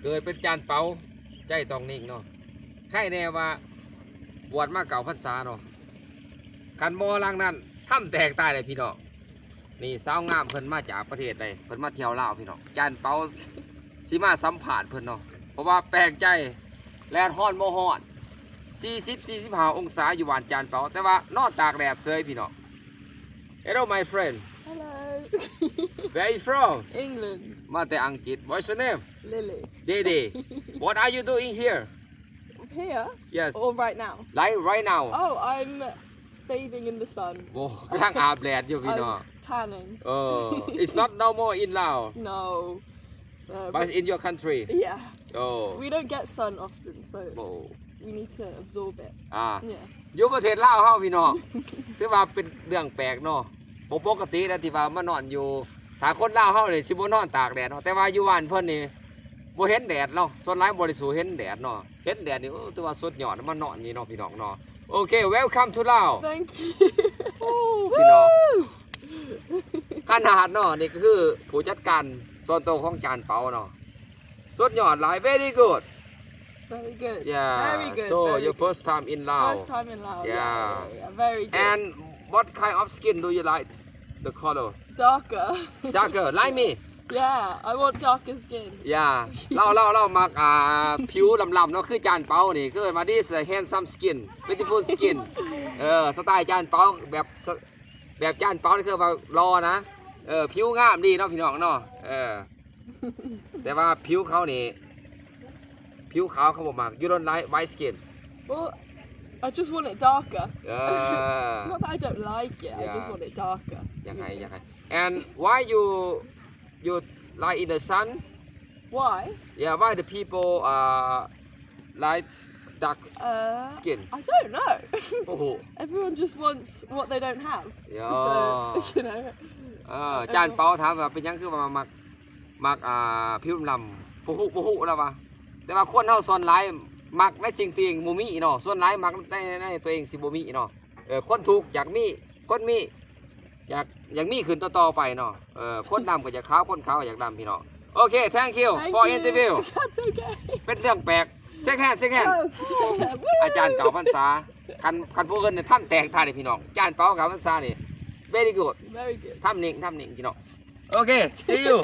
ເກີດເປັນຈານເປົາ ໃຈຕ້ອງນິ່ງເນາະ. ໃຄແນ່ວ່າບວດມາເກົ້າພັນສາເນາະ. ຄັນບໍ່ຫຼັງນັ້ນ ທຳແຕກຕາຍເລີຍພີ່ນ້ອງ. ນີ້ສາວງາມເພິ່ນມາຈາກປະເທດໃດ ເພິ່ນມາທ່ຽວລາວພີ່ນ້ອງ. ຈານເປົາຊິມາສຳພາດເພິ່ນເນາະ ເພາະວ່າແປກໃຈ ແດດຮ້ອນບໍ່ຮ້ອນ ສີ່ສິບ ສີ່ສິບຫ້າອົງສາຢູ່ບ້ານຈານເປົາ ແຕ່ວ່ານອນຕາກແດດເສີຍພີ່ນ້ອງ. Hello my friend. Hello. Where you from? England. ມາແຕ່ອັງກິດ. What's your name? Lily. Dede. What are you doing here? Here? Yes. Or right now? Right, right now. Oh, I'm bathing in the sun. ໂອ້ ກຳລັງອາບແດດຢູ່ພີ່ນ້ອງ. I'm tanning. Oh, it's not normal in Laos. No. Uh, But in your country. Yeah. Oh. We don't get sun often, so Oh. we need to absorb it. ອ່າ Yeah. ຢູ່ປະເທດລາວເຮົາພີ່ນ້ອງ ຖືວ່າເປັນເລື່ອງແປກເນາະ. ບໍ່ປົກກະຕິແລ້ວທີ່ວ່າມານອນຢູ່ ຖ້າຄົນລາວເຮົານີ້ຊິບໍ່ນອນຕາກແດດເນາະ ແຕ່ວ່າຢູ່ບ້ານເພິ່ນນີ້ບໍ່ເຫັນແດດເນາະ. ສ່ວນຫຼາຍບໍ່ໄດ້ສູ້ເຫັນແດດເນາະ. ເຫັນແດດນີ້ ໂອ້ ຖືວ່າສຸດຍອດ ມານອນນີ້ເນາະພີ່ນ້ອງເນາະ. ໂອເຄ welcome to Laos. Thank you. ໂອ້ ພີ່ນ້ອງ ຂະໜາດເນາະ. ນີ້ກໍຄືຜູ້ຈັດການສ່ວນໂຕຂອງຈານເປົາເນາະ. ສຸດຍອດຫຼາຍ. Very good. Very good. Yeah. Very good. So Very your good. First time in Laos. First time in Laos. Yeah. Yeah, yeah, yeah. Very good. And what kind of skin do you like? The color. Darker. Darker, like me. Yeah, I want darker skin. Yeah. ລາວ ລາວ ລາວມັກ ອ່າ ຜິວລຳໆເນາະ ຄືຈານເປົານີ້ ຄືເອີ້ນວ່າ this is a handsome skin, beautiful skin. ເອີ ສະໄຕລ໌ຈານເປົາແບບ ແບບຈານເປົານີ້ຄືວ່າຫຼໍ່ນະ. ເອີ ຜິວງາມດີເນາະພີ່ນ້ອງເນາະ. ເອີ ແຕ່ວ່າຜິວເຂົານີ້ ຜິວຂາວເຂົາບໍ່ມັກ. You don't like white skin? Well, I just want it darker. ເອີ It's not that I don't like it. I just Yeah. want it darker. ຢາກໃຫ້ ຢາກໃຫ້. And why you you like in the sun? Why? Yeah, why the people uh like dark Uh, skin? I don't know. ໂອ້ໂຫ Everyone just wants what they don't have. Yeah. So, you know. ເອີ ຈານເປົາຖາມວ່າເປັນຫຍັງຄືວ່າມັກ ມັກ ອ່າ ຜິວດຳໆ ບໍ່ຮູ້ ບໍ່ຮູ້ລະວ່າ. ແຕ່ວ່າຄົນເຮົາສ່ວນຫຼາຍມັກໃນສິ່ງທີ່ຕົວເອງບໍ່ມີເນາະ. ສ່ວນຫຼາຍມັກໃນ ໃນ ໃນຕົວເອງຊິບໍ່ມີເນາະ. ເອີ ຄົນທຸກຢາກມີ ຄົນມີຢາກ ຢາກມີຂຶ້ນຕໍ່ໆໄປເນາະ. ເອີ ຄົນດຳກໍຢາກຂາວ ຄົນຂາວກໍຢາກດຳ ພີ່ນ້ອງ. ໂອເຄ thank you Thank for you. interview. That's okay. ເປັນເລື່ອງແປກ. Shake hand, shake hand. โอเค ອາຈານເກົ້າພັນສາ ຄັນ ຄັນຜູ້ອື່ນນີ້ທຳແຕກທ່ານີ້ພີ່ນ້ອງ. ຈານເປົາເກົ້າພັນສານີ້ very good. Very good. ທຳນີ້ ທຳນີ້ພີ່ນ້ອງ. ໂອເຄ see you.